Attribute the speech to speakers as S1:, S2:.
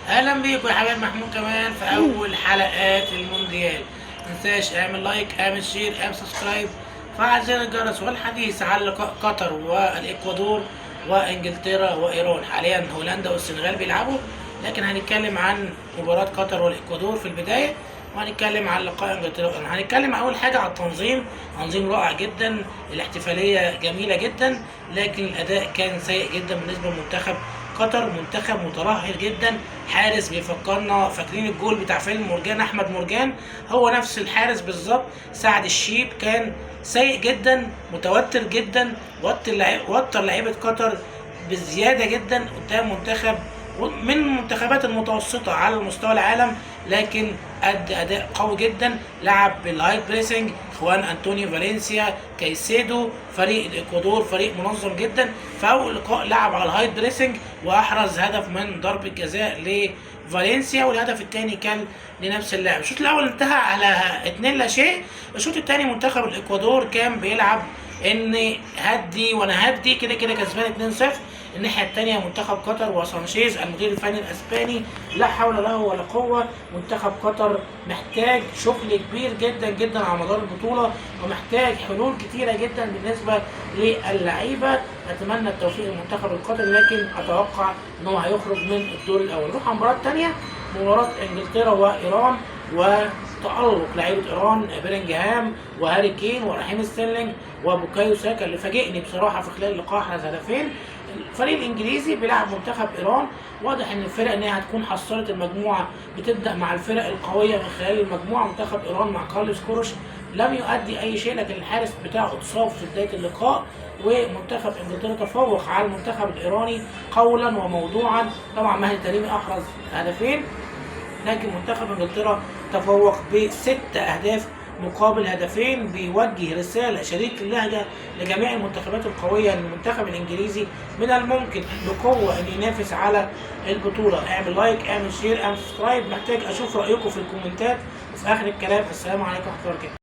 S1: اهلا بيكم يا حبايب محمود كمان في اول حلقات المونديال. متنساش اعمل like، اعمل share، اعمل subscribe، فعل زر الجرس. والحديث عن لقاء قطر والاكوادور وانجلترا وايران. حاليا هولندا والسنغال بيلعبوا، لكن هنتكلم عن مباراة قطر والاكوادور في البداية، وهنتكلم عن لقاء انجلترا وايران. هنتكلم اول حاجة على التنظيم. تنظيم رائع جدا، الاحتفالية جميلة جدا، لكن الاداء كان سيء جدا بالنسبة لمنتخب قطر. منتخب مترهل جدا، حارس بيفكرنا، فاكرين الجول بتاع فيلم مرجان احمد مرجان؟ هو نفس الحارس بالظبط، سعد الشيب، كان سيء جدا، متوتر جدا، وتر لعيبة قطر بزيادة جدا قدام منتخب من المنتخبات المتوسطة على مستوى العالم، لكن ادى اداء قوي جدا. لعب بال high pressing، خوان انطونيو فالنسيا، كايسيدو. فريق الاكوادور فريق منظم جدا. في اول لقاء لعب على ال high pressing واحرز هدف من ضربه جزاء لفالنسيا، والهدف الثاني كان لنفس اللاعب. الشوط الاول انتهى على 2-0. الشوط الثاني منتخب الاكوادور كان بيلعب ان هدي وانا هدي، كده كده كسبان 2-0. الناحية الثانية منتخب قطر وسانشيز المدير الفني الاسباني لا حول له ولا قوه. منتخب قطر محتاج شغل كبير جدا جدا على مدار البطوله، ومحتاج حلول كتيرة جدا بالنسبة للعيبه. اتمنى التوفيق للمنتخب القطري، لكن اتوقع ان هو هيخرج من الدور الاول. نروح على المباراة الثانيه، مباراة انجلترا وايران، وتألق لعيبة ايران، بيلينجهام وهاري كين ورحيم ستيرلينج وبوكايو ساكا اللي فاجئني بصراحة في خلال اللقاء، احرز هدفين. الفريق الانجليزي بيلعب منتخب ايران. واضح ان الفرق ان هي هتكون حصلت المجموعه، بتبدا مع الفرق القوية من خلال المجموعه. منتخب ايران مع كارلوس كوروش لم يؤدي اي شيء، لكن الحارس بتاعه اتصاب في بداية اللقاء. ومنتخب انجلترا تفوق على المنتخب الايراني قولا وموضوعا. طبعا مهدي تريمي احرز هدفين، لكن منتخب انجلترا تفوق ب6 اهداف مقابل هدفين. بيوجه رسالة شديدة اللهجة لجميع المنتخبات القوية ان المنتخب الانجليزي من الممكن بقوة ان ينافس على البطولة. اعمل like، اعمل share، اعمل subscribe. محتاج اشوف رايكم في الكومنتات. وفي اخر الكلام، السلام عليكم ورحمة الله وبركاته.